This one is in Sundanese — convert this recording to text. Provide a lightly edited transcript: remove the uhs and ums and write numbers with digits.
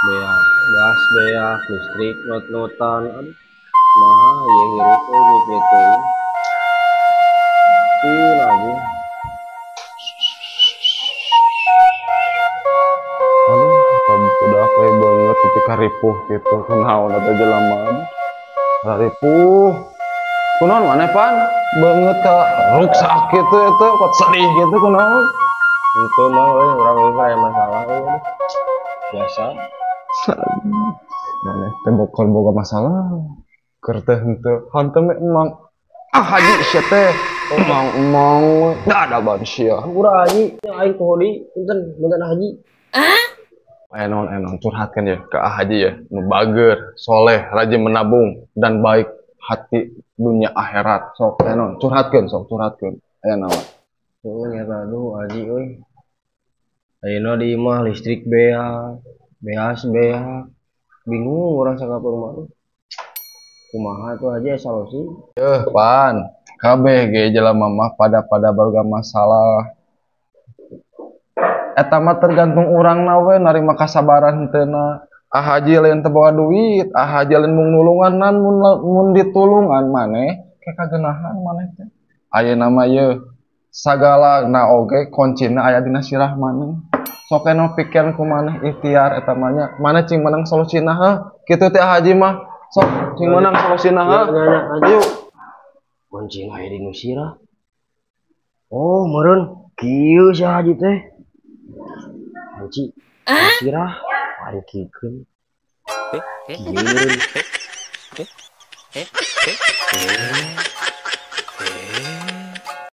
Beak, gas beak, listrik not-notan, aduh. Kumaha ieu hirup euy kitu. Ieu lagi. Aduh, udah kayak banget ketika ripuh gitu. Kunaon atuh jelema. Ripuh. Kunaon maneh pan? Banget ka ruksak gitu eta, kok sedih gitu kunaon? Itu mah euy urang euy aya masalah euy. Biasa. Maneh teh bokor boga masalah. Keur teh henteu, hanteu emang ah haji sia teh. Emang dadaban sia. Hampura haji, yang aing kohodi punten, punten haji. Enon curhatkan ya ke Ah Haji ya, nu bager, soleh, rajin menabung dan baik hati dunia akhirat. Sok enon curhatkeun, sok curhatkeun. Aya naon? Heueuh nya aduh haji euy. Ayeuna di imah listrik beak, beas beak. Bingung urang sakapur mah. Kumaha tuh haji solusi? Yeuh pan, kabeh ge jelema mah pada boga masalah. Eta mah tergantung urangna we narima kasabaran henteuna. Ah haji lain teu boga duit, ah haji lain mung nulungan nan mun ditulungan maneh ke kagenahan maneh teh. Ayeuna mah yeuh sagalana oge kuncina aya dina sirah maneh. Sok eno pikiran ku maneh ikhtiar eta mah nya. Maneh cing menang solusina heuh. Kitu teh ah haji mah. Sok cing menang solusina heuh. Ayo. Kuncina aya dina sirah. Oh, meureun kieu si haji teh. Haji, sirah, parikeun. Kieu.